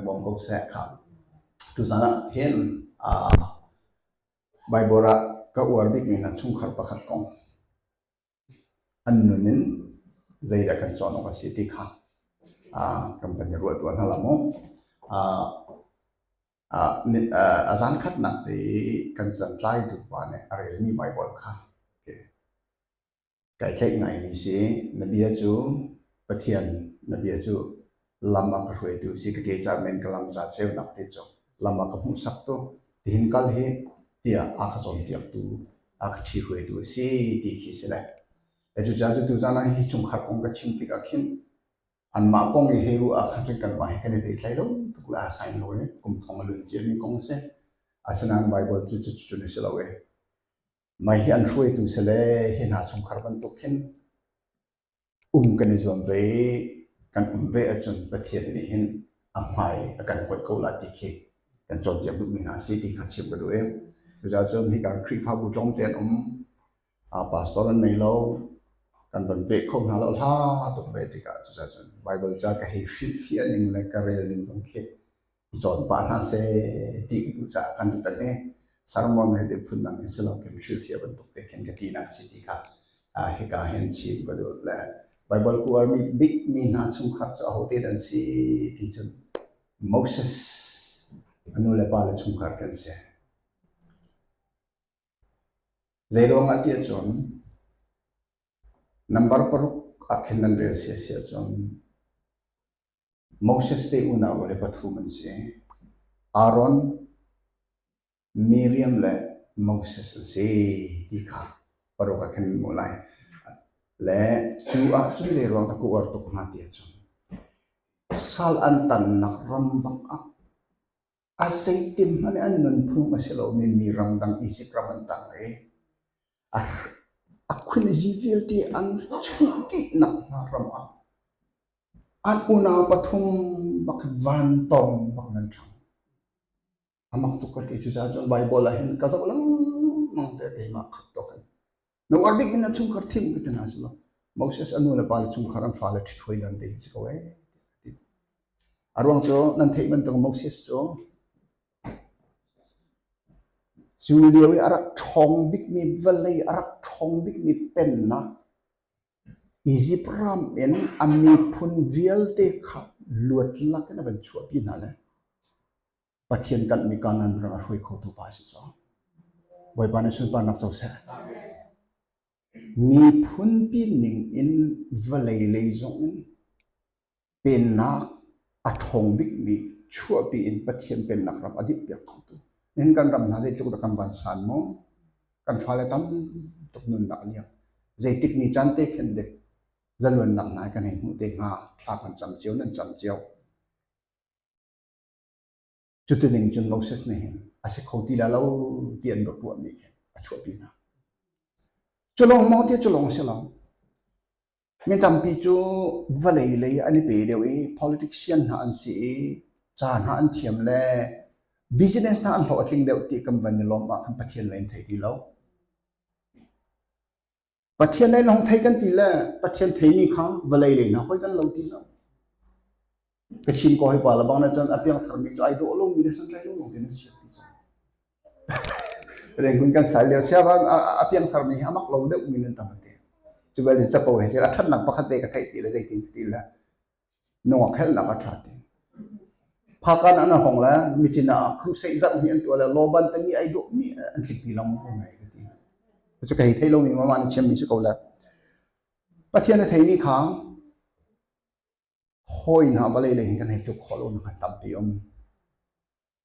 bawm ko seh kha. Tuzan ah hin Baibal ah ka uar bikmi hna chungkhar pakhat kong an nun in zeidah kan cawn awk a si ti kha kan van i ruah tuah hna la mu. A zan khatnak te i kan cantlaitu pa nih a relmi Baibal kha kai tlaih ngaimi si. Na bia cu Pathian, na bia cu lam a ka hruaitu si. Ka ke ca men ka lam ca ceunak te cu lam a ka hmuhsaktu. Tihin kal hi tiah a ka cawnpiaktu, a ka ṭhihruaitu a si ti khi si le. Cucaah cu tuzan ah hi chungkhar kong ka chim tikah khin Anmah kong i hei ruah ah khan cun kanmah he kan i pehtlaih lo tuk le aa sain lo i kum thong a luan ciami kong a si. Asinain Baibal cu cuticun a si lo i mei hi an hruaitu si le hi hna chungkhar bantuk khin um kan i zuam ve i kan um ve ahcun Pathian nih hin a hmai a kan hoih ko la ti khi kan cawnpiak duhmi hna si ti kha chim ka duh i cucaah cun hika Khrihfabu tlawmte an um pastor an nei lo kan van veh kho hna lo hla tuk ve tikah cucaah cun Bible ca ka hei hrilhfiah ning le ka rel ning zong khi i cawn pah hna seh ti ka duh caah kan tutan hi sermon he te phun dang khi si lo khin hrilhfiah bantuk te khin ka tinak si ti kha hika hin chim ka duh le Bible kuarmi bik mi hna chungkhar cu ahote dan si ti cun Moses a nu le pa le chungkhar kan si. Zeiruangah ti ahcun nambar paruk ah khin nan rel sia ahcun Moses te unau le pathum an si. Aaron, Miriam le Moses an si ti kha paruk ah khin nan hmuh lai. Le cu ahcun zeiruang dah ka uar tuk hnga ti ahcun sal an tannak ram bak ah A zeitin hmanh an nunphung a si lomi mi ramdang Izipt ram an tang i a khualizi vialte an chuh dihnak hna ram ah an unau pathum bak vantawng bak nan thlang. A mak tuk ka ti. Cucaah cun Baibal ah hin ka zoh lengmang te keimah khat tawk in. Na uar bikmi na chungkhar thim ka ti hna si lo. Moses a nu le pa le chungkhar an fale ṭhithuai dan te hi si ko ee. A ruang cu nan theih bantuk Moses cu cu lio i a rak ṭhawng bikmi vawlei a rak ṭhawng bikmi pennak Izipt ram in a miphun vialte kha luat lakin a van chuahpi hna le Pathian kanhmi Kanaan ram a hruai khotu pa a si cang. Bawipa nih sunparnak co seh. Miphunpi ning in vawlei lei zong in Pennak a ṭhawng bikmi chuahpi in Pathian pennak ram a dirhpiak khotu. Nihin kan ram hna zeitluk dah kan vansan maw? Kan fale tam tuk nunnak liam. Zeitik ni caan te khin dek zaluannak hna kan hei hmuh te hnga thla kan cam cio nan cam cio. Cutining cun Moses nih hin a si kho ti la lo ti an rak ruahmi khi a chuahpi hna. Cu lawng maw ti cu lawng si lo. Mi tampi cu vawlei lei an i pe deuh i politician hna an si i ca hna an thiam le business hna an hlawh a tling deuh ti kan van i lawmh ah khan Pathian lei an thei ti lo. Pathian lei lawng thei kan ti le Pathian theimi kha vawlei lei hna hoi kan lo ti lo. Ka chim ko hi pa le bang na cun a piangthar mi cu ai dawh lomi le santlai lo lawng te nan siam ti cang. Rengkun kan sai lio siavan a piangthar mi hi a mak lo deuh mi nan tam te. Cu bel cu capo he a thatnak pakhat te ka theih ti le zeitin ti le nungak helnak a tha ti. Phakan an hong le micin ah crusade zat mi an tuah le loban te mi ai dawh mi an thlit pi lang ko ngai ka ti. Cu ka hei thei lo mi mama ni chiam mi si ko le. Pathian a thei mi kha Hawi hna vawlei lei hin kan hei tluk khawh lo nak tampi um.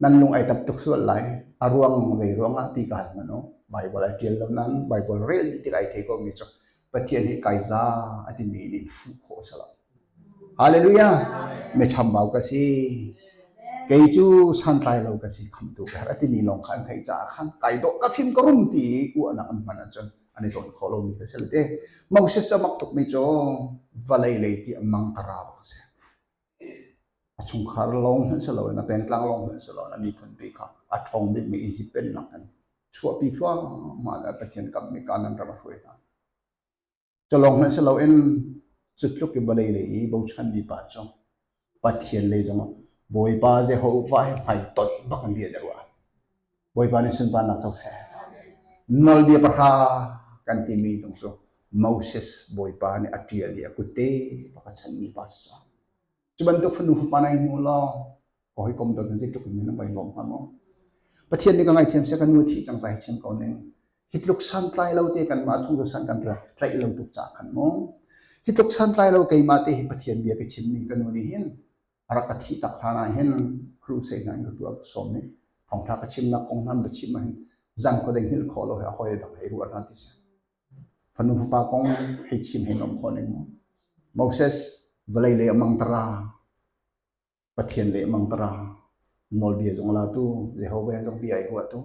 Nan lung ai tap tuk sual lai. A ruang zei ruangah ti ka hal hmanh u. Bible ai ṭial lo nan Bible rel dih tik ai thei ko mi cu Pathian hi kai za a timi in fuh khawh a si lo. Hallelujah! Mi chambau ka si. Kei cu santlai lo ka si khamtu ka herh a timi lawng kha an theih caah khan kai dawh ka fim ka rum ti i uahnak an hman ahcun an i tawn khawh lomi ka si le te. Moses cu a mak tukmi cu vawlei lei ti a mang a ra bak a si. A chungkhar lawng hmanh si loin a pengtlang lawng hmanh si loin a miphun pi kha a ṭhawng bikmi Izipt pennak in chuahpi thluahmah in Pathian kamhmi Kanaan ram a hruai hna. Cu lawng hmanh si loin cu tluk i vawlei lei i bochanmi pa cu Pathian lei zongah. Bawipa Jehovah he hmaitonh bak in bia an i ruah. Bawipa nih sunparnak co seh. Nawlbia pahra kan timi tung cu Moses Bawipa nih a ṭial i a kutte bak a chanmi pa si cang. Cu bantuk fanu fapa nei hnu law ka hawikom dawt na zeitluk in na vai lawm hnga maw? Pathian nih ka ngaithiam seh ka nu a thih cang ca hi chim ko ning. Hi tluk santlai lo te kanmah chung cu san kan tlaih lo tuk caah khan mu. Hi tluk santlai lo keimah te hi Pathian bia ka chimmi ka nu nih hin a rak ka thih tak hlan ah hin crusade hna in ka tuah ka sawm i thawngtha ka chimnak kong hna va chim ah hin zan khuadei hngilh khawh lo he a hawi dang hei ruah hna ti si. Fanu fapa kong hei chim hei nuam khawh ning mu. Moses vawlei lei a mangtara Pathian le mangtara nawlbia zong latu Jehovah zong bia ai ruahtu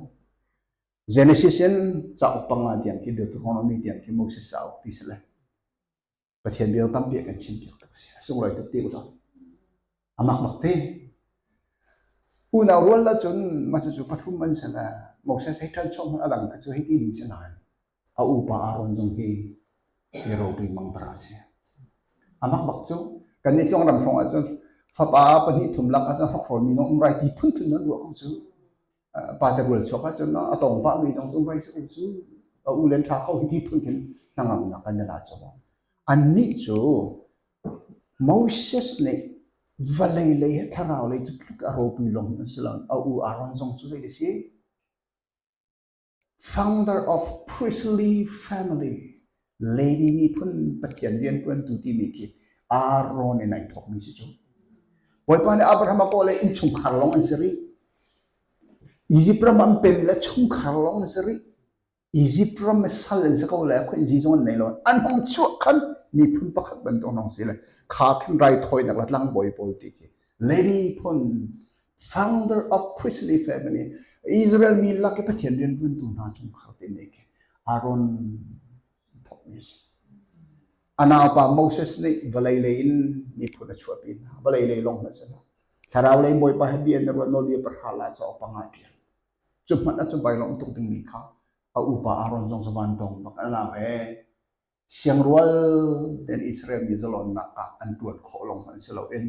Genesis in cauk panga tiang khi Deuteronomy tiang khi Moses cauk ti si le Pathian bia tampi a kan chimpiak tuk si. A sunglawi tuk ti ulaw. A mak bak te. Unau rual la cun mah cucu pathum an si le Moses hei ṭan chung a dang kha cu hei ti ding si nain a upa Aaron zong hi mi ropi mangtara a si. A mak bak cu kan nih tluang ram hrawng ahcun fapa pahnih thum lak ahcun hrokhrawl mi zong um rai ti phunphun nan ruah ko cu. Pate rual chuak ahcun a tong pah mi zong cu um rai si ko cu. A u len ṭha ko hi ti phun khin hnangamnak kan i la cu. Annih cu Moses nih vawlei lei he thlarau lei cu tluk a ropi lawng an si lo. A u Aaron zong cu zei a si? Founder of priestly family, Levi miphun Pathian rianṭuantu timi khi Aaron in ai thawkmi si cu. Bawipa nih Abraham a kawh le innchungkhar lawng an si rih. Egypt ram an pem le chungkhar lawng an si rih. Egypt ram i sal an si ko le khuinzi zong an nei lo. An hong chuah khan miphun pakhat bantuk an hong si le kha khin raithawinak le tlangbawi pawl ti khi Levi phun founder of priestly family Israel mi lak i Pathian rianṭuantu hna chungkhar te ne khi Aaron thawkmi a si. A naupa Moses nih vawlei lei in miphun a chuahpi hna. Vawlei lei lawng hmanh si hlah. Thlarau lei Bawipa he bia an i ruah nawlbia pahra la cauk panga ṭial. Cu hmanh ah cu vai lawmh tuk dingmi kha a upa Aaron zong cu van dong bak a nau he siangrual tein Israel mi zalawnnak ah an ṭuan khawh lawng hmanh si loin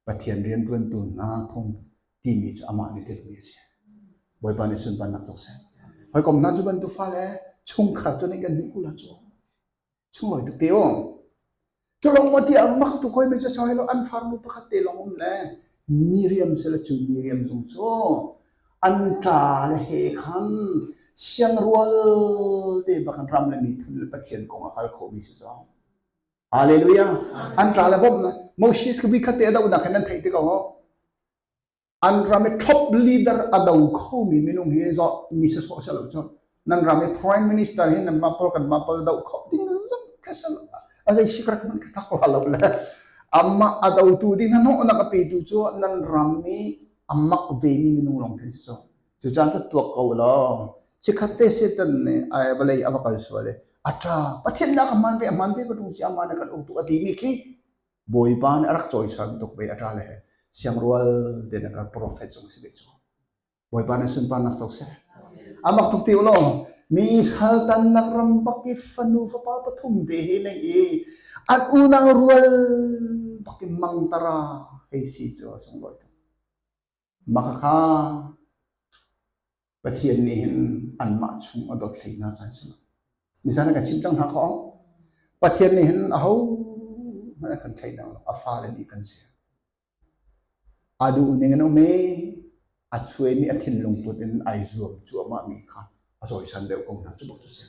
Pathian rianṭuantu hna phung timi cu amah nih telmi a si. Bawipa nih sunparnak cawk seh. Hawikom hna cu bantuk fale chungkhar cu nih kan hmuh ko la cu. Sunglawi tuk te aw. Cu lawng maw tiah mak tuk hoi mi cu sawi lo an farnu pakhat te lawng um le Miriam si le cu Miriam zong cu an ṭa le he khan siangrual te bak in ram le miphun le Pathian kong a kal khomi si cang. Hallelujah. An ṭa le bawmhnak Moses ka vi khat te a dohnak hin nan theih te ko. An ram i top leader a do khomi minung hi zawh mi sawsawh si lo cu. Nan ram i prime minister hi nanmah pawl kanmah pawl do kho ding zong kha si lo. A zei sikret hmanh kha tak la lo le. Amah a dotu ding hnahnawhnak a petu cu nan ram i a mak vemi minung lawng khi si cu. Cucaan cu tuak ko law chikkhat te Satan nih ai vawlei a va kal sual i a ṭa Pathian dah ka hman ve a hman ve ka ṭung si amah nih kan uk tuk a timi khi Bawipa nih a rak cawisan tuk ve a ṭa le siangrual te na kar profet zong si ve cu. Bawipa nih sunparnak co seh. A mak tuk ti u law mi saltannak ram bak i fanu fapa pathum te hi nei i an unau rual bak in mangtara hei si cu a sunglawi tuk. Mah kha Pathian nih hin anmah chung a dawt hlei hna caan si lo. Nizan ah kan chim cang hna kaw Pathian nih hin aho hmanh a kan thleidang lo. A fale nih kan si. A duh ning in um i a chuaimi a thinlung put in ai zuam cuahmah mi kha a cawisan deuh ko hna. Cu bak cu si.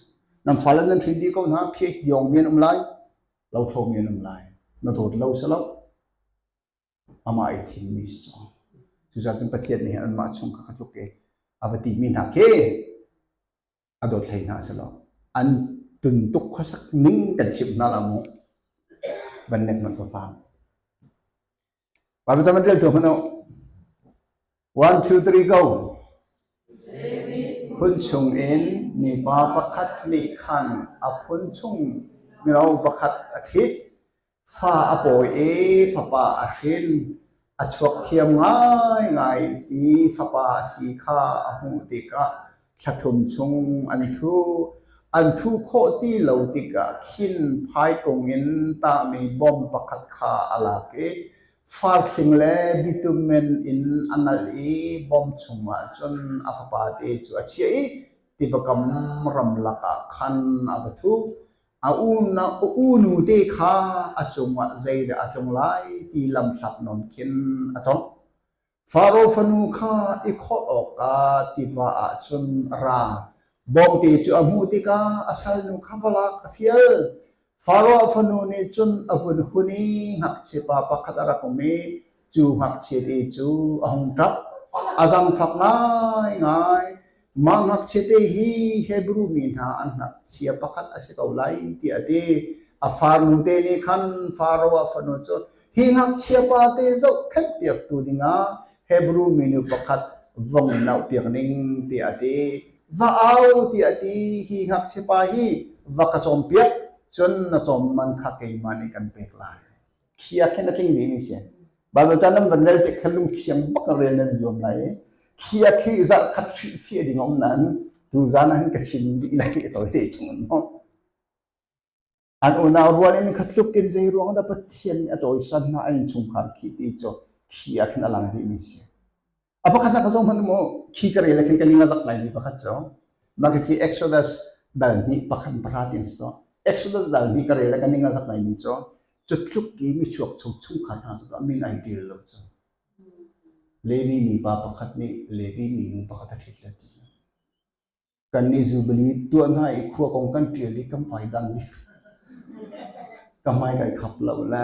Nan fale nan hrin dih ko hna. PhD ong mi an um lai. Lothlo mi an um lai. Na dawt lo si lo. Amah ai thimmi si cang. Cucaah cun Pathian nih anmah chung kha ka tluk i a va timi hna khi a dawt hlei hna si lo. An tuntuk khuasak ning kan chimh hna la mu. Van nek hmanh ka fang. Bible cam an rel tu hmanh u. One, two, three, go. Phun chungin mipa pakhat nih khan a phun chung mino pakhat a ṭhit. Fa a pawi i fapa a hrin. A chuak thiam ngaingai i fapa a si kha a hmuh tikah thla thum chung an thu. An thuh khawh ti lo tikah khin phaikung in tahmi bawm pakhat kha a lak i. Farthling le bitumen in a nalh i bawm chungah cun a fapate cu a chiah i tivakam ramlak ah khan a va thup. A unu te kha a cungah zeidah a tlung lai ti lamhlat nawn khin a cawngh. Faro fanu kha i kholh awkah tiva ah cun a ra. Bawmte cu a hmuh tikah a salnu kha va lak a fial. Faro fanu nih cun a vun hun i ngakchiapa pakhat a rak um i cu ngakchiate cu a hung ṭap. A zaangfak ngaingai. Mah ngakchiate hi Hebru mi hna an ngakchia pakhat a si ko lai tiah a ti. A farnute nih khan Faro a fanu cu Hi ngakchia pate zohkhenhpiaktu dingah Hebru minu pakhat vong in auhpiak ning tiah a ti. Va au tiah a ti. Hi ngakchia pa hi va ka cawmpiak, cun na cawm man kha keimah nih kan pek lai. Khi ah khin a tling dihmi si. Baibal ca nan van rel tik khan lungthiang bak in rel nan i zuam lai i khi ah khi zarh khat hrilhfiah ding a um nain tuzan ah hin ka chim dih lai i tawite chung in maw. An unau rual in kha tluk in zei ruang dah Pathian nih a cawisan hna an innchungkhar khi ti cu khi ah khin a lang dihmi a si. A pakhatnak ka zoh hmanh mu khi ka rel ah khin ka ning a zak ngaimi pakhat cu mah khi Exodus dal hnih pakhat pahra tiang si cu Exodus dal hnih ka rel ah ka ning a zak ngaimi cu cu tluk i michuak chung chungkhar hna cu a min ai ṭial lo cu. Levi mipa pakhat nih Levi minu pakhat a ṭhit le ti. Kannih Jubilee tuah hna i khua kong kan ṭial i kan vai dang i ka hmai kai khap lo le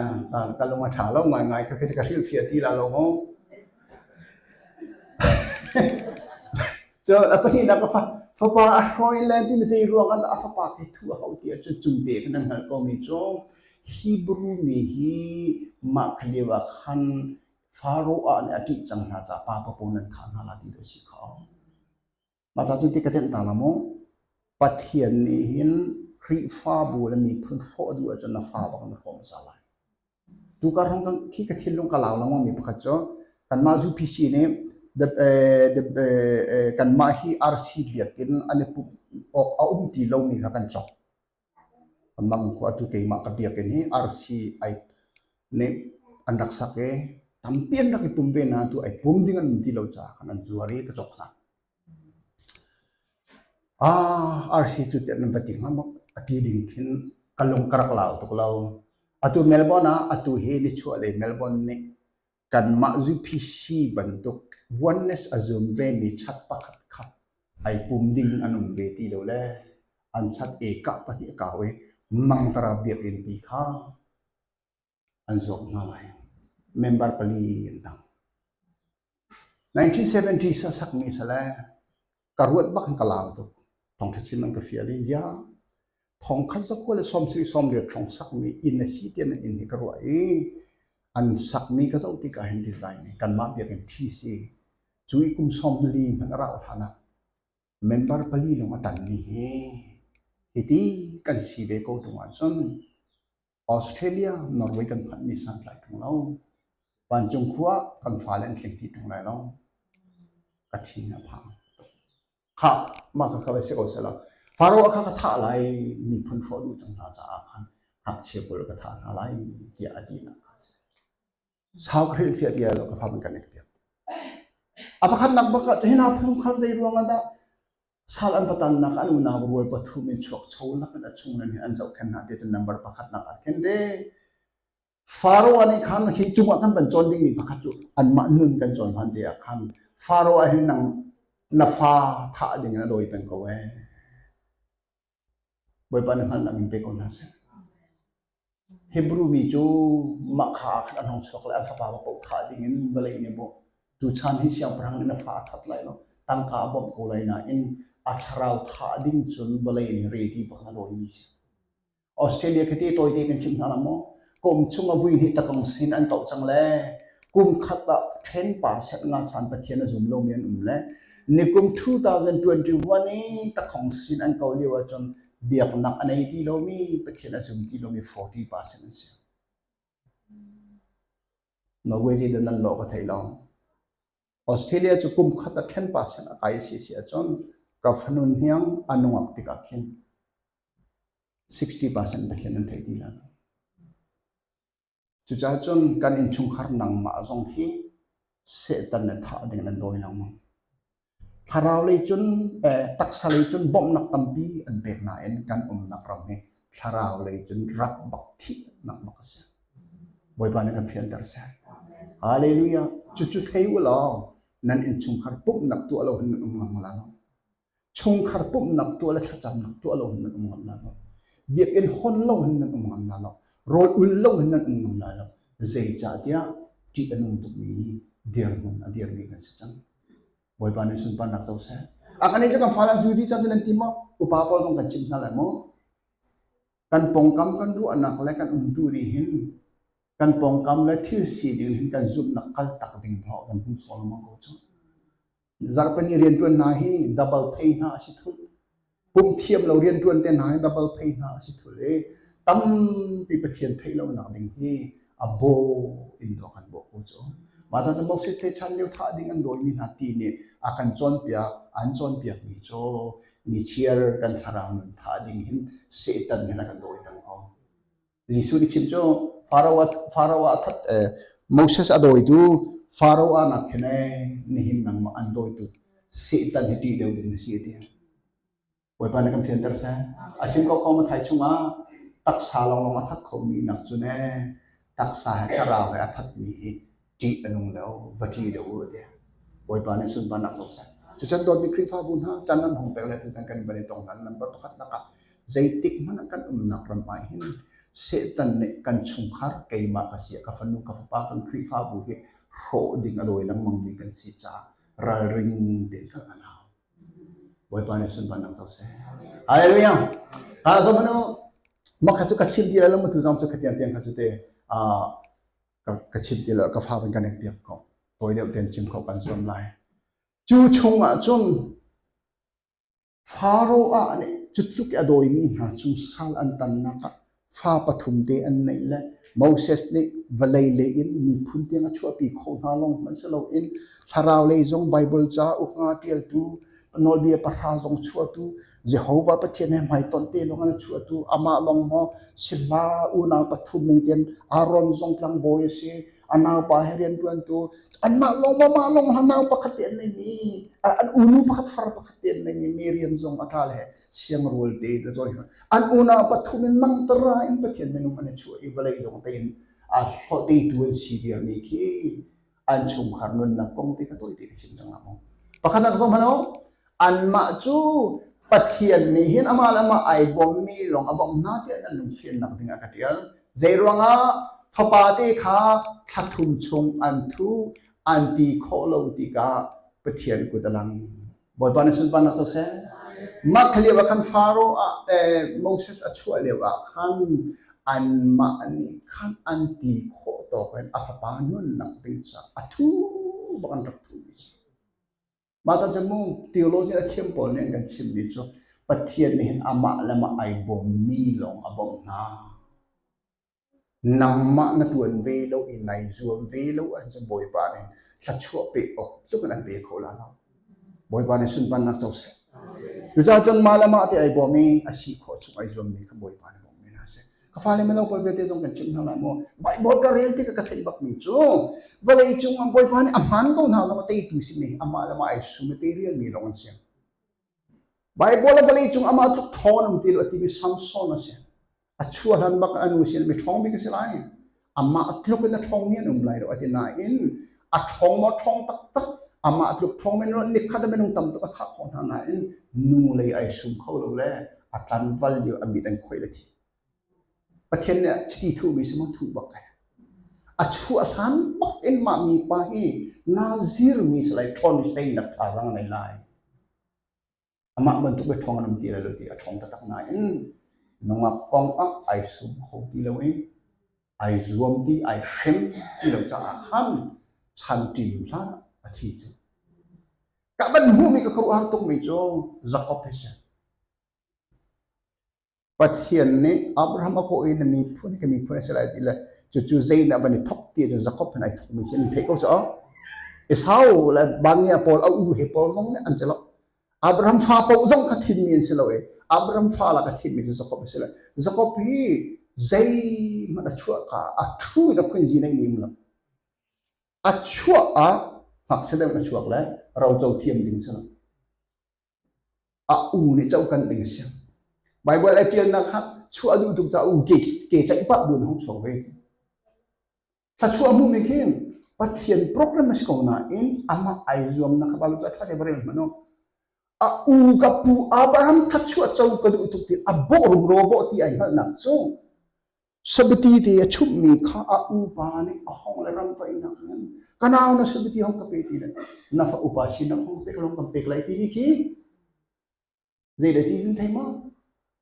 ka lung a ṭha lo ngaingai ka ka hrilhfiah ti la lo maw. Cun a pahnihnak ka fa fapa a hrawi le ti zei ruang ah dah a fapa khi thu a hau ti ahcun cungte khan an hngalh komi cu Hebrew mi hi mah kha lio ah khan Faro ah nih a ṭih cang hna caah pa papaw nan thah hna la ti dawh si kha. Mah ca cu ti ka tenh ta la maw? Pathian nih hin Khrihfabu le miphun hrawh duh ahcun na fa bak na hrawh hmasa lai. Tukar hrawng kan khi ka thinlung ka lau lengmang mi pakhat cu kanmah UPC nih the, eh, the, eh, eh, kanmah hi RC biakinn an i pumh awk a um ti lomi kha kan cawk. Kanmah khua atu keimah ka biakinn hi RC ai nih an rak sak i tampi an rak i pum ve nain tu ai pum ding an um ti lo caah khan an zuar i ka cawk hna. Ah, RC cu tiah nan va ti hnga maw? A ti ding khin ka lung ka rak lau tuk lo. Atu Melbourne ah atu hi nichuahlei Melbourne nih kanmah UPC bantuk oneness a zum vemi chat pakhat kha ai pum ding an um ve ti lo le an chat e kah pahnih a kau i mangtara biakinn ti kha an zuak hna lai. Member pali an tang. 1970s a sakmi sale ka ruat bak in ka lau tuk. Thawngṭha chim an ka fial i ziah thongkhat zakua le sawmsarih sawmriat hrawng sakmi inn a si tiah nan inn hi ka ruah i an sakmi ka zoh tikah hin design hi kanmah biakinn ṭhi si. Cu i kum 40 hmanh a rauh hlan ah member pali lawng a tanmi hi hiti kan si ve ko ṭung ahcun Australia, Norway kan phanhmi santlai ṭung lo. Vancung khua kan fale an tling ti ṭung lai lo. Ka thin a phang tuk. Khah, mah kha kha si ko selaw. Faro kha ka thah lai, miphun hrawh duh cang hna caah khan ngakchia pawl ka thah hna lai tiah a tinak a si. Sau ka hrilhfiah ti lai lo ka fa man kan ek piak. A pakhatnak bak ah hi hna phung khan zei ruang ah dah sal an va tannak an unau rual pathum in chuak cho lakin a chung nan hi an zohkhenh hna ti cu number pakhatnak ah khin de Faro nih khan hi cungah kan van cawn dingmi pakhat cu anmah nun kan cawn hlan te ah khan Faro ah hin nang na fa thah ding in a dawi peng ko ee. Bawipa na hngalhnak in pe ko hna seh. Hebrew mi cu mah kha ah khan an hung chuak le an fapa paoh thah ding in vawlei nih maw tuchan hi siangpahrang nih na fa a that lai lo tangka a bawmh ko lai nain a thlarau thah ding cun vawlei nih ready bak na dawimi si. Australia khi te tawite kan chimh hna la maw? Kum chung a vui hnih takong sin an kauh cang le kum khat ah then pa set nga chan Pathian a zum lomi an um le nikum 2021 i takhong sin an ko lio ahcun biaknak a nei ti lomi Pathian a zum ti lomi 40% an si. Norway zei nan lawh ka thei lo. Australia cu kum khat a 10% a kai si si ahcun ka fanu hniang a nungak tikah khin 60% Pathian an thei ti la. Cucaah cun kan innchungkhar nangmah zong hi Satan nih thah ding nan dawi lengmang. Thlarau lei cun eh, taksa lei cun bawmhnak tampi an pek nain kan umnak ram hi thlarau lei cun rak bak thihnak bak a si. Bawipa nih kan fianter seh. Hallelujah. Cucu thei u law nan innchungkhar pumhnak tuah lo hin nan um ngam la lo. Chungkhar pumhnak tuah le thlacamnak tuah lo hin nan um ngam la lo. Biakinn hon lo hin nan um ngam la lo. Rawl ul lo hin nan um ngam la lo. Zeicahtiah ṭih a nung tukmi dirhmun a dirmi kan si cang. Bawipa nih sunparnak co seh. A kan cu kan fale an zu dih cang nan ti maw? Upa pawl zong kan chimh hna lai maw? Kan pawngkam kan ruahnak le kan umtu nih hin kan pawngkam le thil sining hin kan zumhnak kal tak ding thawh kan hung sual lengmang ko cu. Zarhpini rianṭuan hna hi double pay hna a si thulh. Pumh thiam lo rianṭuan te hna hi double pay hna a si thulh i tampi Pathian theih lonak ding hi a baw in dawh kan bawh ko cu. Mah ca cu Moses te chan lio thah ding an dawimi hna ti nih a kan cawnpiak, an cawnpiakmi cu nichiar kan thlarau nun thah ding hin Satan hin a kan dawi peng ko. Jesuh nih chim cu Pharaoh Pharaoh a that eh, Moses a dawitu Pharaoh ah nak khin eh nihin nangmah an dawitu Satan hi ṭih deuh ding a si a ti. Bawipa nih kan fianter seh. A chim ko ko Mathai chungah taksa lawnglawng a that khomi nak cun eh taksa he thlarau he a thatmi hi ṭih a nung lo, va ṭih deuh u a ti. Bawipa nih sunparnak co seh. Cucan dawtmi Khrihfabu hna, can nan hong pek le tutan kan van i tong hna number pakhat nak ah zeitik hmanh ah kan umnak ram ah hin Satan nih kan chungkhar keimah ka si ka fanu ka fapa kan Khrihfabu hi hrawh ding a dawi lengmangmi kan si caah ralring tein kan an hau. Bawipa nih sunparnak co seh. Hallelujah. Ha zo manu makha cu ka chim ti lo mu tu zong cu khatiang tiang kha cu te ka chim ti lo ka fa van kan ek piak ko tawi deuh ten chim kho kan zuam lai cu chung ah cun Faro ah nih cu tluk i a dawimi hna chung sal an tannak ah fa pathum te an neih le Moses nih vawlei lei in miphun tiang a chuahpi khawh hna lawng hmanh si loin thlarau lei zong Baibal ca uk nga ṭialtu nawlbia pahra zong chuahtu Jehovah Pathian he hmaitonh te lawng an chuahtu amah lawng maw sihla unau pathum ning tian Aaron zong tlangbawi a si a naupa he rianṭuantu anmah lawng maw mah lawng a nau pakhat te an neimi an unu pakhat far pakhat te an neimi Miriam zong a ṭal he siangrual te in a zawi an unau pathum in mangtara in Pathian minung an i chuah i vawlei zong tein a hlawhteitu an si viarmi khi an chungkhar nunnak kong te kha tawi te ka chim cang la mu pakhat nak zong hmano anmah cu Pathian nih hin amah le amah ai bawmmi lawng a bawmh hna tiah nan lungfiannak ding ah ka ṭial. Zei ruangah fapa te kha thla thum chung an thu an ti khawh lo tikah Pathian kut a lang. Bawipa nih sunparnak co seh. Mah kha lio ah khan Faro ah eh, Moses a chuah lio ah khan anmah nih khan an ti khawh tawk in a fapa nunnak ding caah a thu bak an rak thu mi si. Mah caan cun mu theologian a thiam pawl nih an kan chimmi cu Pathian nih hin amah le mah ai bawmmi lawng a bawmh hna. Nangmah na ṭuan ve lo i nai zuam ve lo ahcun Bawipa nih thluachuah pek awk tluk in an pe kho la lo. Bawipa nih sunparnak co seh. Cucaah cun mah le mah te ai bawm i a si khawh chung ai zuammi kha Bawipa nih bawmmi hna seh. Ka fale mino pawl vialte zong kan chimh hna lai maw? Baibal ka rel tikah ka theih bakmi cu vawlei cung ah Bawipa nih a hmaan ko hna zong a teitu simi amah le mah ai sum i teirialmi lawng an si. Baibal a vawlei cung amah tluk ṭhawn um ti lo a timi Samson a si. A chuah hlan bak a nu sin mi ṭhawng bik a si lai. Amah tluk in a ṭhawngmi an um lai lo a ti nain a ṭhawng maw ṭhawng taktak amah tluk ṭhawng men nikhat a minung tam tuk a thah khawh hna nain nu lei ai sum kho lo le a tlanval lio a mit an khoih le thi. Pathian nih chiti thuhmi si maw thuh bak kai. A chuah hlan bak in mah mi pa hi Nazir mi si lai ṭhawn hlei nak thazaang a nei lai. Amah bantuk i ṭhawng an um ti lai lo ti a ṭhawng taktak nain nungak kong ah ai sum kho ti lo i ai zuam ti ai hrem ti lo caah khan chan ṭim hlan ah a thi cu. Ka van hmuhmi ka khuaruahhar tukmi cu Jakob hi si. Pathian nih Abraham a kawh i na miphun hi ka miphun a si lai ti le cucu zeidah van i thok ti ahcun Jakob hin ai thokmi si an theih ko cu. Esau le Bania pawl a u he pawl zong nih an si lo. Abraham fa paoh zong kha thimmi an si lo i Abraham fa lak a thimmi cu Jakob a si lo. Jakob hi Zeihmanh a chuah ka a ṭhu in a khuinzi nei mi um lo. A chuah ah ngakchia deuh in a chuak le roco thiam ding si lo. A u nih cokan ding a si. Baibal a ṭialnak kha chuah a duh tuk caah u ke ke tlaih pah bu in hong chuak ve ti. Thluachuah hmuhmi khi Pathian program a si ko nain amah ai zuamnak kha Bible cu a ṭha te va rel hmanh u. A u ka pu Abraham thluachuah co ka duh tuk ti a bawh rumro bawh ti ai hngalhnak cu sabati te a chumhmi kha a upa nih a hong le ram vaihnak in ka nau na sabati hong ka pe ti le na fa upa sinak hong pek long kan pek lai timi khi Zeidah ti in thei maw?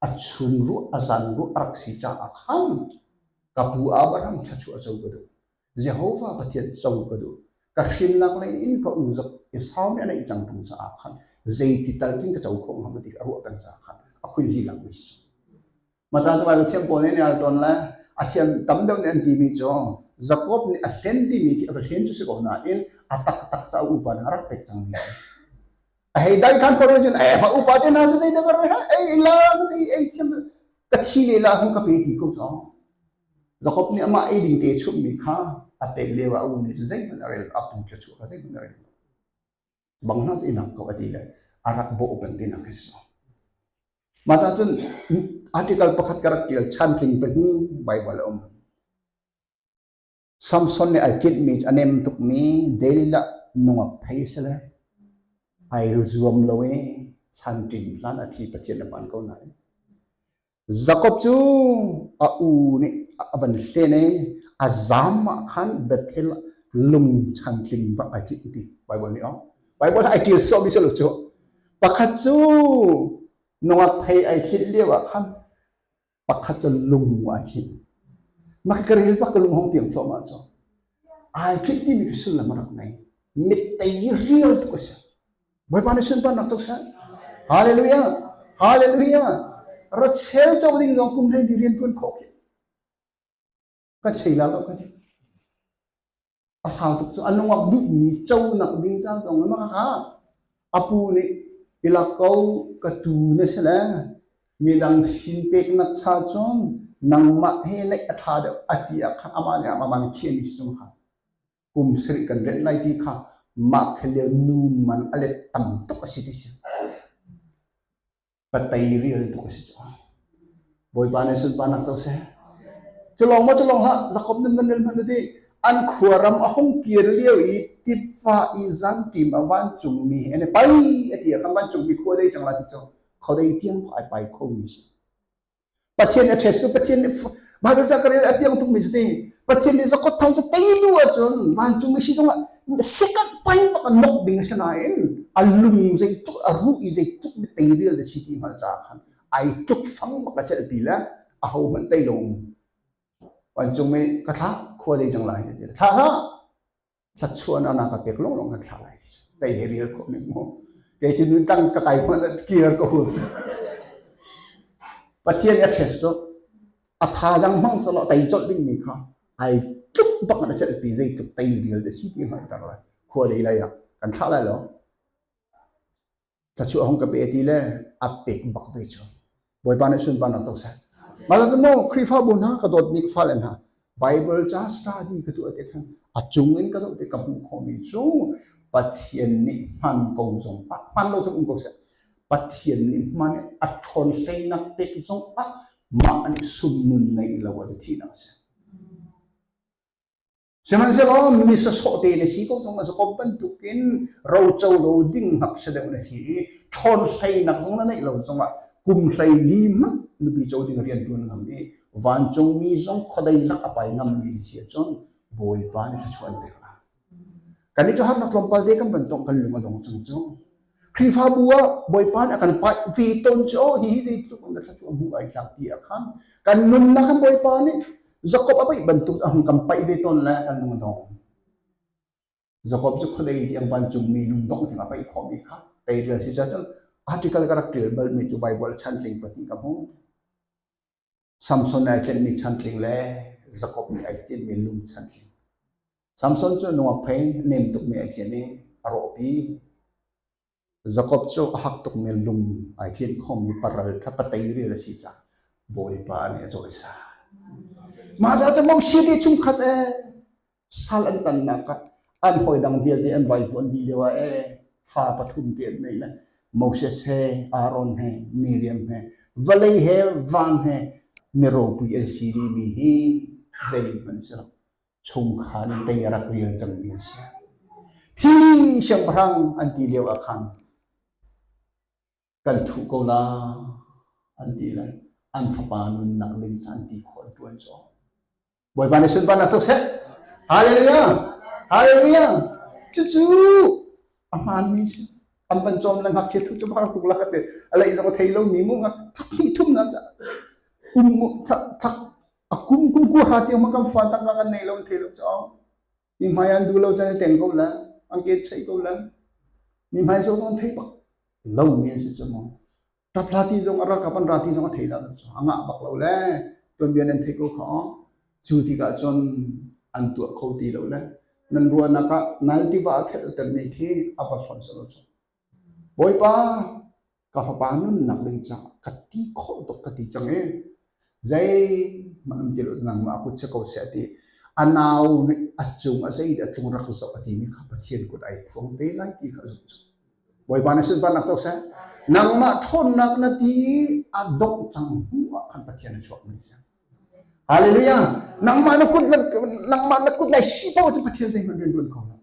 A chun ruah a zan ruah a rak si caah khan ka pu Abraham thluachuah co ka duh. Jehovah Pathian co ka duh. Ka hrinnak lei in ka u zok Esau nih a neih cang tung caah khan zeiti tal cun ka co kho hnga maw ti a ruah peng caah khan a khuizi lang mi si. Mah ca cu Baibal thiam pawl nih an i al tawn le a thiam tam deuh nih an timi cu Jakob nih a hlen timi khi a va hlen cu si ko nain a taktak ca upa nih a rak pek cangmi a si. A hei dai khan ko cun e fa upa te hna cu zeidah ka ra ei la ei ei thiam ka thi le la hung ka pe ti ko cang. Jakob nih amah ei ding te chumhmi kha a pek lio ah a u nih cun zeihmanh a rel a pu thluachuah kha zeihmanh a rel lo. Bang hna cu inak ko a ti le a rak bawh peng tinak khi si. Mah ca cun article pakhat ka rak tial chantling pahnih Bible a um. Samson nih ai kinhmi cu a nem tukmi Delilah nungak thei a si le ai zuam lo i chanṭin hlan a thi Pathian a hmaan ko nain Jakob cu a u nih a van hlen i a zaam ah khan Bethel lung chantling bak ai tlinh ti Bible nih oh Bible ai ṭial sawhmi si lo cu pakhat cu nungak phei ai thlinh lio ah khan pakhat cu lung ai thlinh mah ka rel bak ka lung hong tiang thluahmah cu ai thlinh timi khi sullam a rak nei mittei rial tuk a si Bawipa nih sunparnak co seh Hallelujah Hallelujah Rachel co ding zong kum hlei rian tuan khawh khi ka chei la lo ka ti a sau tuk cu a nungak duhmi conak ding ca zong ma kha a pu nih ilak ko ka tu na si le midang sin peknak cha cun nangmah he neih a ṭha deuh a ti ah khan amah nih amah nih thiam mi cung kha kum sarih kan renh lai ti kha mah kha lio nu man a let tam tuk a si ti si patei rial tuk a si cu. Bawipa nih sunparnak co seh. Culawng maw culawng hlah Jakob nun van rel hmanh ti an khuaram a hung kir lio i tiva i zanṭim a vancungmi an i pai a ti ah khan vancungmi khua dei cang la ti cu khuadei tiang ai pai khomi si. Pathian a ṭhet cu Pathian nih Bible ca ka rel a piang tukmi cu ti Pathian nih zakot thang cu tei duh ahcun vancung i si zongah second pai bak a nok ding a si nain a lung zeitluk a ruh i zeitluk mi tei rial na si ti hngalh caah khan ai tluk fang bak a celh ti le a ho hmanh tei lo um vancung i ka thlah khua dei cang lai ti thlah hlah thluachuahnak na ka pek lawnglawng kan thlah lai ti tei he rial khawh ning mu kei cu nun tang ka kai hmanh kir ka hum Pathian a ṭhet cu a thazang hmang selaw tei colh dingmi kha ai tluk bak in a celhpi zeitluk tei rial da si ti hngalhter lai khua dei lai ah kan thlah lai lo Thluachuah hung ka pe ti le a pek bak ve cu. Bawipa nih sunparnak co seh. Mah cu maw Khrihfabu hna ka dawtmi ka fale hna Bible ca study ka tuah te khan a cung in ka zoh te ka hmuh khawhmi cu Pathian nih hman ko zong ah hman lo zong um ko seh. Pathian nih hman i a ṭhawn hleinak pek zong ah mah nih sumnun neih lo a thihnak a si. Sihmanhsehlaw mi sawsawh te na si ko zong a Jakob bantukin roco lo ding ngakchia deuh na si i ṭhawn hleinak zong na neih lo zongah kum 14 hmanh nupi co ding rian ṭuan ngam i vancungmi zong khuadei lak a pai ngammi na si ahcun Bawipa nih thluachuah an pek lai. Kannih cu harnak tlawmpal te kan van tong kan lung a dong cang cu. Khrihfabu ah Bawipa nih a kan paih ve tawn cu aw hihi zeitluk in dah thluachuah hmuh ai tlak ti ah khan kan nunnak khan Bawipa nih Jakob a paih bantuk a hung kan paih ve tawn le kan lung a dong. Jakob cu khuadei tiang vancungmi lungdongh tiang a paih khawhmi kha teirial si caah cun article ka rak ṭial balmi cu Bible chantling pahnih ka hmu. Samson ai tlenhmi chantling le Jakob nih ai cinmi lung chantling. Samson cu nungak phei nem tukmi ai tlen i a rawhpi. Jakob cu a hak tukmi lung ai tlinh khomi paral kha patei rial a si caah Bawipa nih a cawisan. Mah ca cu Moses te chungkhat ee sal an tannak ah an hawi dang vialte an vaivuan dih lio ah ee fa pathum te an nei le Moses he Aaron he Miriam he vawlei he van he miropui an si dihmi hi zeihmanh si lo. Chungkhar in tei a rak rial cangmi an si. Thi siangpahrang an ti lio ah khan kan thuh ko la an ti lai. An fapa nunnak ding cu an ti khawh an ṭuan cu. Bawipa nih sunparnak cu seh. Hallelujah! Hallelujah! Cucu a hmaanmi si. An van cawm le ngakchia thu cu har tuk lak te a lei zong a thei lomi mu ngak thak hnih thum na ca kum thak thak a kum kum ku ha tiang ma kan fa tangka kan nei lo thei lo cho mi hmai an du lo chan i teng ko la an ke chei ko la mi hmai so zong thei bak lo mi an si chu mo Ṭaphla ti zong a ralkap an ra ti zong a thei lo cu a ngah bak lo le tuanbia nan thei ko kha cu tikah cun an tuah kho ti lo le nan ruahnak ah nal tiva a feltermi khi a va hlonh silo cu Bawipa ka fapa nunnak ding caah ka ti khawh tuk ka ti cang i zeihmanh um ti lo nangmah kut si ko seh ti a nau nih a cung a zei a tlung rak zoh a timi kha Pathian kut ai phuang te lai ti kha a zumh cang. Bawipa nih sunparnak co seh. Nangmah ṭhawnnak na ti a dongh cang hnu ah khan Pathian a chuakmi si. Hallelujah. Nangmah na kut nangmah na kut lai si paoh cu Pathian zeihmanh rian ṭuan kho lo.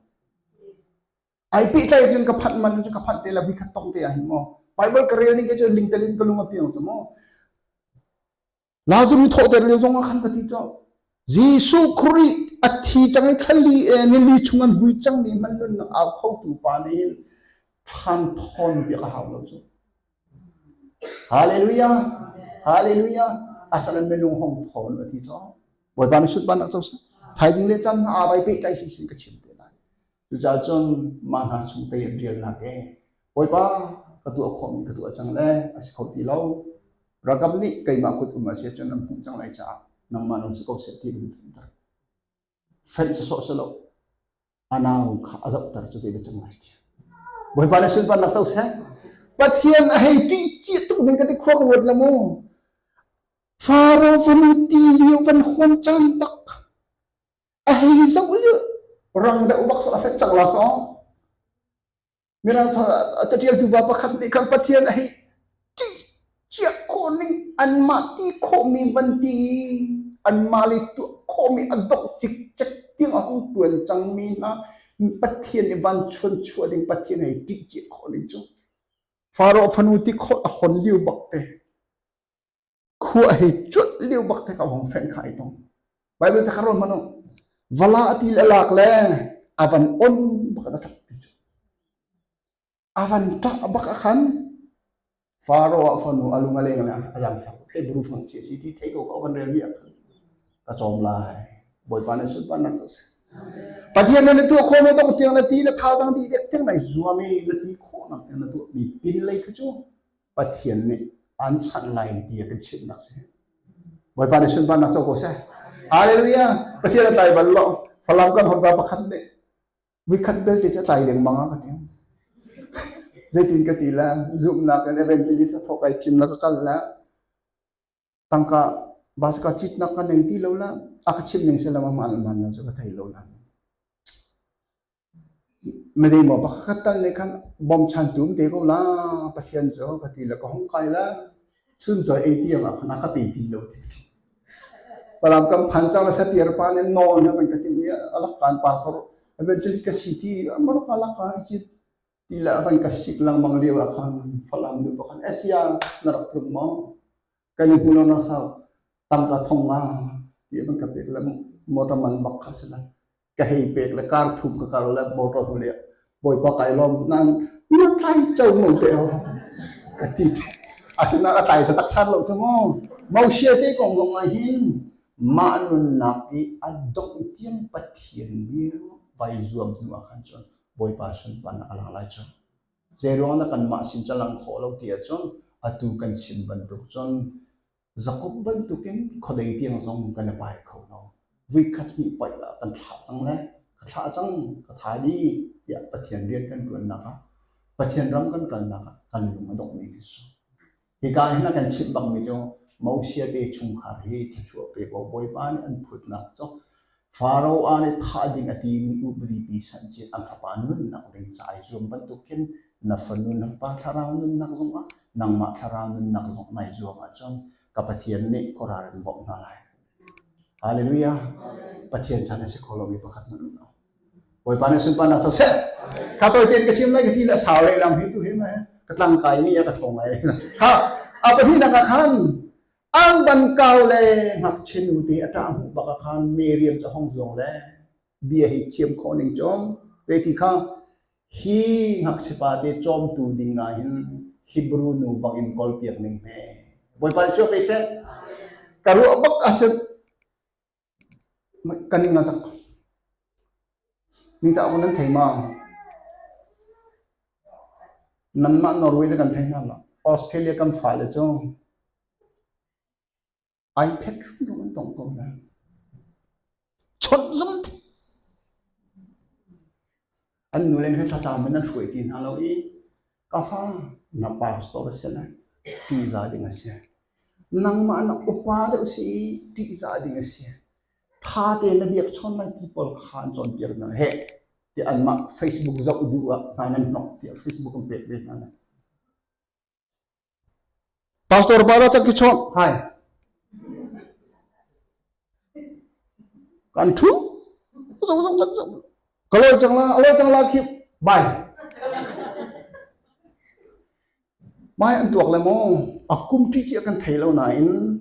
Ai pehtlai cun ka phanh man cu ka phanh te la vi khat tong te ah hin maw. Bible ka rel ning ke cu lingtel in ka lung a piang cu maw. Lazarus thawhter lio zong ah khan ka ti cu Jesuh Khrih a thi cang i thlali e nili chung an vui cangmi hmanh nunnak au khotu pa nih hin thlan thawn piak a hau lo cu. Hallelujah! Hallelujah! Asalan minung hong thawn a ti cu. Bawipa nih sunparnak co seh. Thaizing le caan hna aa vai pehtlai si sin ka chim te lai. Cucaah cun mah hna chung tei an rialnak e Bawipa ka tuah khawhmi ka tuah cang le a si kho ti lo. Ralkap nih keimah kut um a si ahcun an hmuh cang lai caah nangmah nung si ko seh ti in fenhter. Fenh sawsawh si lo. A nau kha a zohter cu zeidah cang lai ti. Bawipa nih sunparnak co seh. Pathian a hei ṭih cia tuk ding ka ti khua ka ruat la mu. Faro fanu ti lio van hawn caan bak a hei zoh lio rang deuh bak so a fet cang la so. Mirang caṭialtu pa pakhat nih khan Pathian a hei ṭih cia khawh ning anmah ti khawhmi van ti anmah le tuah khawhmi a dongh cikcek tiang a hung ṭuan cangmi hna Pathian i van chuan chuah ding Pathian hei ṭih cia khawh ning cu Faro fanu ti khawh a hon lio bak te khua hei cuanh lio bak te ka hong fenh kha ai tong Bible ca kha rawn hmanh u vala a ti le lak le a van on bak a ṭap ti cu a van ṭah bak a khan Faro ah fanu a lung a leng le a zangfak Hebrew fang chi si ti thei ko ka van rel mi ah khan ka cawm lai Bawipa nih sunparnak cu seh Pathian nih na tuah khawh mi dong tiang na ti na thazaang dih dek tiang nai zuam i na ti khawh nak tiang na tuah mi pin lei kha cu Pathian nih an chanh lai ti a kan chimhnak si. Bawipa nih sunparnak co ko seh. Hallelujah! Pathian a tlai bal lo. Falam kan hawipa pakhat nih vikhat belte cu a tlai lengmang a ka ti. Zeitin ka ti la, zumhnak in evangelist a thawk ai thim la ka kal la. Tangka baska citnak ka nei ti lo la. A ka chim ning se la ma man man lo cu ka thei lo la. Mizeimaw pakhat tal nih khan bawmchantu um te ko la Pathian cu ka ti le ka hung kai la chuncawi ei tiang ah khan a ka pe ti lo ti. Falam kan phan cang le sapiar pa nih nawn he kan ka ti i a lak kan pastor evangelist ka si ti maruk a lak ka ci ti le a van ka sik lengmang lio ah khan Falam nu pakhat Asia na rak tlung maw? Kan i hmu lo na sau tangka thong nga ti a van ka pek le motor man bak kha si la. Ka hei pek le kar thum ka kar le motor hnu le bawipa kai lawm nan na tlai cho mo te ho ka ti asinain a tlai taktak than lo cu mu Moshe te kong zong ah hin mah nunnak i a dongh tiang Pathian bia vai zuam hnu ah khan cun Bawipa sunparnak a lang lai cu zeiruang dah kanmah sin ca lang khawh lo ti ahcun atu kan chim bantuk cun Jakob bantukin khuadei tiang zong kan i pai kho lo. Voikhat hnih paih ah kan thlah cang le ka thlah cang, ka tha dih tiah Pathian rian kan ṭuannak ah, Pathian ram kan kalnak ah kan lung a donghmi khi si. Hika hin a kan chimh bakmi cu. Moses te chungkhar hi thluachuah pe ko Bawipa nih an phutnak cu Faro nih thah ding a timi upadi pi sanh cin an fapa nunnak ding ca ai zuam bantuk khin na fanu na fapa thlarau nunnak zongah nangmah thlarau nunnak zong nai zuam ahcun ka Pathian nih khuarar in bawmh hna lai. Hallelujah. Pathian chan a si kho lomi pakhat hmanh um lo. Bawipa nih sunparnak co seh. Kha tawi tein ka chim lai ka ti le sau lehlam hi tu hi ma ka tlang kai ni a ka thong lai. Kha a pahnihnak ah khan an ban kau le ngakchia nu te a ṭah hmuh bak ah khan Miriam cu hong zuang le bia hi thiam khawh ning cawm te ti kha hi ngakchia pa te cawmtu ding ah hin Hebrew nu bang in kawl piak ning hme. Bawipa nih pe seh. Ka ruah bak ahcun Kan ning a zak. Ningcah awk nan thei ma? Nanmah Norway cu kan thei hna lo. Australia kan fale cu iPad hrimhrim an tong ko hna. Chawnh zong An nu le he thlacam in an hruai ti hna lo i ka fa na pastor a si le ṭihzah ding a si. Nangmah na upa deuh si i ṭihzah ding a si. Ṭha tein na biakchawn lai ti pawl kha an cawnpiak hna. Heh tiah anmah Facebook zoh duh ah hna nan hnok tiah Facebook an pek ve hna lai. Pastor pa cak ki chawnh hai. Kan thu. Zong zong zong zong. Ka loi cang la, a loi cang la khi bai. Mai an tuak le maw a kum ṭi ci kan thei lo nain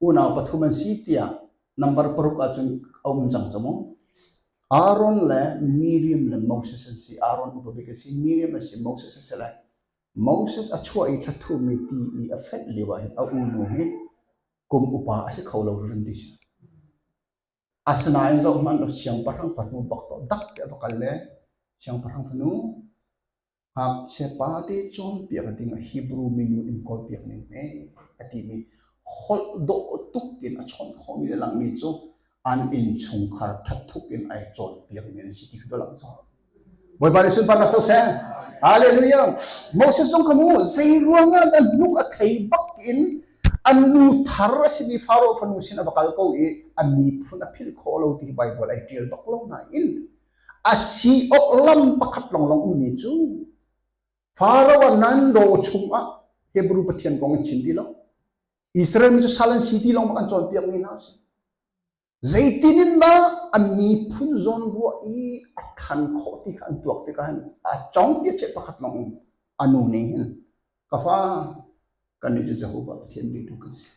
unau pathum an si tiah number paruk ahcun a um cang cu mu. Aaron le Miriam le Moses an si. Aaron upa bik a si, Miriam a si, Moses a si le Moses a chuah i thla thumi ti i a fenh lio ah hin a unu hi kum upa a si kho lo rin ti si. Asinain zoh hmanh law siangpahrang fanu bak to dak te a va kal le siangpahrang fanu ngakchia pa te cawnpiak ding a Hebrew minu in kawlpiak ning hme a timi holh dawh tuk in a chawnh khawhmi le langmi cu an innchungkhar ṭhatthuk in ai cawnpiak mi an si ti kha lang cang. Bawipa nih sunparnak co seh. Hallelujah. Moses zong kha mu zei ruangah dah hnuk a thei bak in an nu thar a simi Faro fanu sin a va kal ko i a miphun a philh khawh lo ti hi Bible ai ṭial bak lo nain a si awk lam pakhat longlong ummi cu Faro ah nan ro chungah Hebrew Pathian kong an chim ti lo. Israel mi cu sal an si ti lawng bak an cawnpiakmi hna a si. Zeitin in dah a miphun zawn ruah i a ṭhan khawh ti kha an tuak tikah hin a cawng bia ceh pakhat lawng um. A nu nih hin ka fa kannih cu Jehovah Pathian biatu kan si.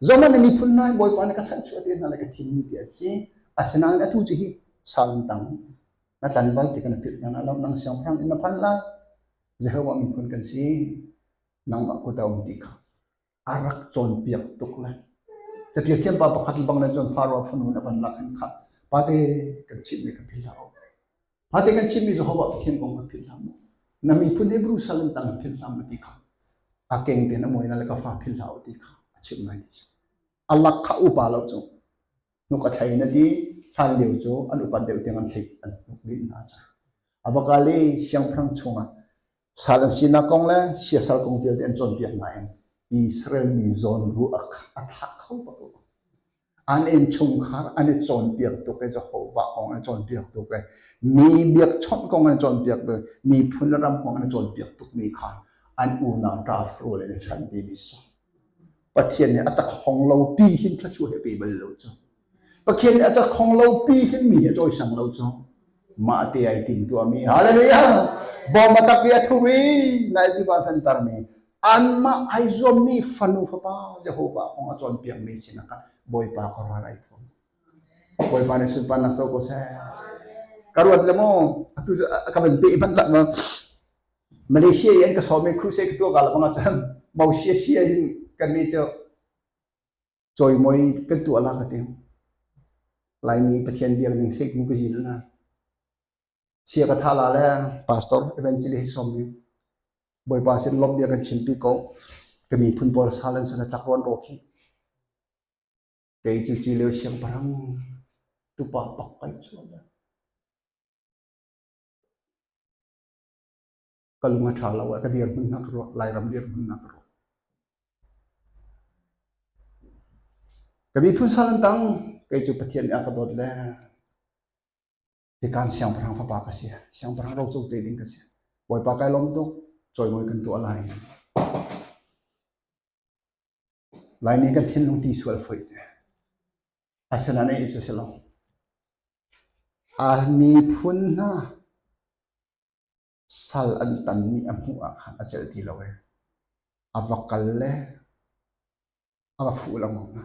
Zohhmanh na miphun hna hi Bawipa nih ka chanhchuah te hna le ka thimmi ti an si. Asinain atu cu hi sal an tang. Na tlanval ti kan philh hna lo. Nang siangpahrang in na phan lai. Jehovah miphun kan si. Nangmah kut a um ti kha a rak cawnpiak tuk le catial thiam pa pakhat bang le cun Faro fanu na van lak hin kha pate kan chimmi kan philh hlah u. Pate kan chimmi Jehovah Pathian kong kan philh hlah mu. Na miphun Hebrew sal in tang philh hlah mu ti kha a keng tein a muai na le ka fa philh hlah u ti kha a chimh ngai ti si. A lak kha upa lo cu hnuk a thlei na ti hlan lio cu an upat deuh tiang an thlei an hnuk dih hna ca. A va kal i siangpahrang chungah Sal an sinak kong le siasal kong vialte an cawnpiak nain Israel mi zawn ruah a thlah kho bak lo. An innchungkhar an i cawnpiak tuk i Jehovah kong an i cawnpiak tuk i mi biakchawnh kong an i cawnpiak tuk i miphun le ram kong an i cawnpiak tukmi kha an unau ṭa rawl in a ṭhan timi si. Pathian nih a takhong lo pi hin thluachuah hi a pe bal lo cu. Pathian nih a cakhong lo pi hin mi hi a cawisang lo cu. Mah te ai tim tuahmi hallelujah bawm a tak i a thuri nai tiva fentermi anmah ai zuammi fanu fapa Jehovah kong a cawnpiakmi sinah khan Bawipa ka ral ai phuang. Bawipa nih sunparnak co ko seh. Ka ruat le maw atu ka van pe hmanh lah maw Malaysia i an ka sawm i crusade ka tuah ka la bang ahcun Malaysia sia hin kan nih cu cawimawi kan tuah la ka ti. Laimi Pathian biak ning sek mu ka zil na. Sia ka tha la le pastor evangelist hi som mi Bawipa sin lawmh bia kan chimpi ko. Ka miphun pawl sal an sana tlak ruan ro khi. Kei cu ci leo siangpahrang tupa pak kai chuan. Ka lung a ṭha lo ka dirhmun hna ka ruah Lairam dirhmun hna ka ruah. Ka miphun sal an tang, kei cu Pathian nih a ka dawt le hikan siangpahrang fapa ka si. Siangpahrang roco te ding ka si. Bawipa kai lawm tuk, cawimawi kan tuah lai. Laimi kan thinlung ti sual foih te. Asinain ei cu si lo. A miphun hna sal an tan nih a hmuh ah khan a celh ti lo i a va kal le a va fuh lengmang hna.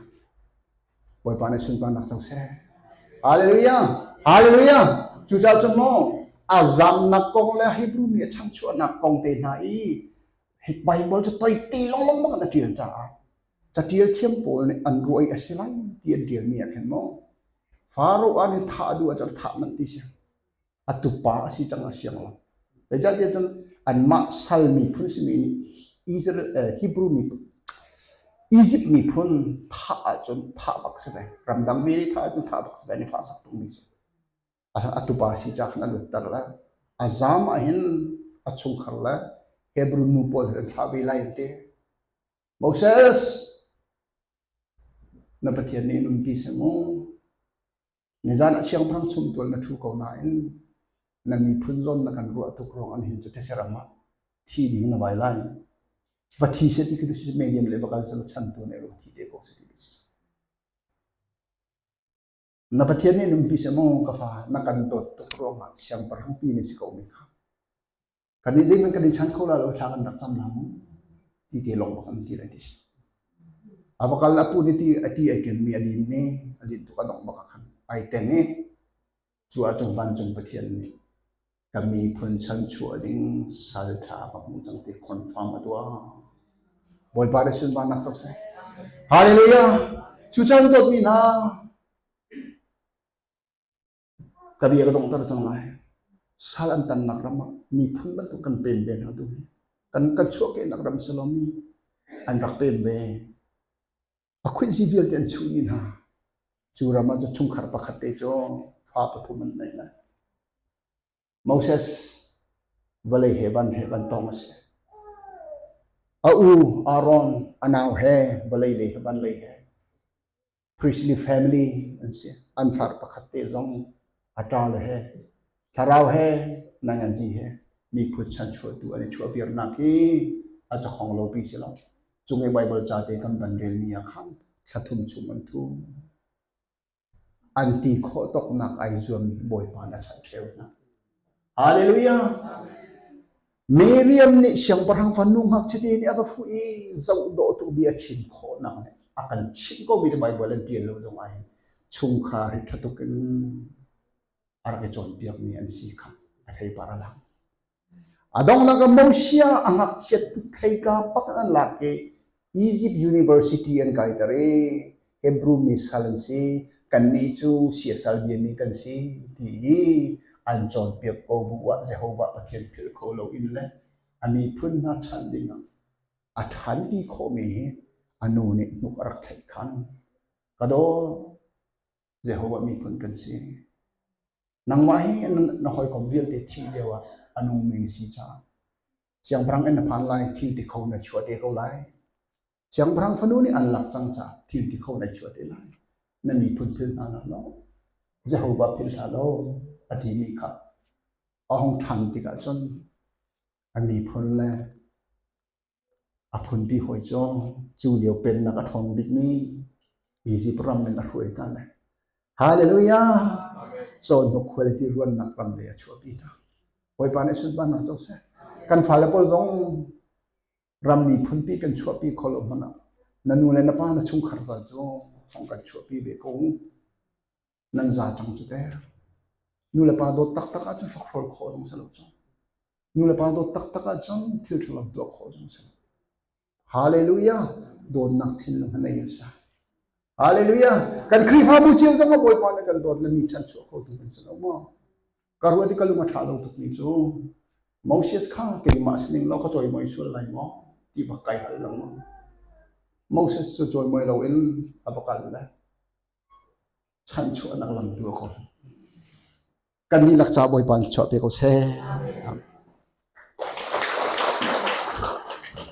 Bawipa nih sunparnak co seh. Hallelujah! Hallelujah! Cucaah cun maw a zamnak kong le Hebrew mi a changchuahnak kong te hna i hi Bible cu toite longlong bak in a ṭial caah caṭial thiam pawl nih an ruah i a si lai ti an ṭialmi ah khin maw Faro ah nih thah a duh ahcun thah manh ti si. A tupa a si cang a siang lo. Zeicahtiah cun anmah sal miphun simi nih Israel, eh, Hebrew miphun, Egypt miphun thah ahcun thah bak si ve. Ramdang mi nih thah ahcun thah bak si ve. An i fahsak tukmi si. A tupa si ca khan a luatter le a zam ahhin a chungkhar le Hebrew nu pawl he an thlah ve lai an ti. Moses, na Pathian nih in umpi seh mu. Nizan ah siangpahrang chumtual na ṭhu ko nain na miphun zawn na kan ruah tuk ruang an hin cu these ram ah thi ding na vai lai. Va thi seh ti khi tu si medium le va kal seh chantu ne va thi te ko seh ti si. Na Pathian nih numpi seh maw ka fa na kan dawt tuk ruangah siangpahrang pi na si ko mi kha. Kan nih zeihmanh kan in chan kho la lo thla kan rak cam la mu ti te lawng bak an ti lai ti si. A va kal a pu nih ti a ti ai ken mi a lin ni a lin tuk a dongh bak ah khan ai teng i cu ahcun vancung Pathian nih ka miphun chanchuah ding sal ṭha ka hmuh cang ti confirm a tuah. Bawipa nih sunparnak cawk seh. Hallelujah! Cucaah dawtmi hna, Ka bia ka donghter cang lai. Sal an tannak ram ah miphun bantuk kan pem ve hna tu hi. Kan kan chuahkehnak ram si lomi an rak pem ve. A khuihzi vialte an chuh dih hna. Cu ram ah cun chungkhar pakhat te cu fa pathum an nei lai. Moses vawlei he van he van tong a si. A u Aaron a nau he vawlei lei he van lei he priestly family an si. An far pakhat te zong a ṭa le he thlarau he nanganzi he miphun chanchuahtu an i chuah viarnak hi a cakhong lo pi si lo. Cung i Bible ca te kan van relmi ah khan thla thum chung an thu. An ti khawh tawknak ai zuammi Bawipa na chanh ṭheo hna. Hallelujah! Miriam nih siangpahrang fanu ngakchia nih a va fuh i zoh dawh tuk bia chim khawhnak nih a kan chimh ko mi Bible an ṭial lo zong ah hin chungkhar hi ṭha tuk in a rak i cawnpiakmi an si kha a theipar a lang. A donghnak ah Mosiah a ngakchiat tuk thleika pak an lak i Egypt University an kaiter i Hebrew mi sal an si, kannih cu siasal biami kan si ti i an cawnpiak ko bu ah Jehovah Pathian philh kho loin le a miphun hna chanh dingah a ṭhanpi khawhmi hi a nu nih hnuk a rak thlaih khan. Ka daw, Jehovah miphun kan si. Nangmah hi na hawikom vialte thih lio ah a nungmi na si caah siangpahrang in na phan lai, thil ti kho na chuah te ko lai. Siangpahrang fanu nih an lak cang caah thil ti kho na chuah te lai. Na miphun philh hna hlah law, Jehovah philh hlah law a timi kha a hung ṭhan tikah cun a miphun le A phunpi hawi cu cu lio pennak a ṭhawng bikmi Izipt ram in a hruai hna le Hallelujah! Cawhnuk quality ruannak ram lei a chuahpi hna. Bawipa nih sunparnak co seh. Kan fale pawl zong ram miphunpi kan chuahpi kho lo hmanh ah na nu le na pa na chungkhar tal cu hong kan chuahpi ve ko. Nan za cang cu teh. Nu le pa dawt taktak ahcun hrokhrawl khawh zong si lo cu. Nu le pa dawt taktak ahcun thil ṭhalo tuah khawh zong si lo. Hallelujah! Dawtnak thinlung he nei sa. Hallelujah! Kan Khrihfabu cio zong ah Bawipa nih kan dawt le mi chanchuah khotu kan si lo maw? Ka ruah ti ka lung a ṭha lo tukmi cu Moses kha keimah sining law ka cawimawi sual lai maw ti bak kai hal lengmang. Moses cu cawimawi loin a va kal le chanchuahnak lam tu a kawl. Kan dihlak ca Bawipa nih chuah pe ko seh. Amen.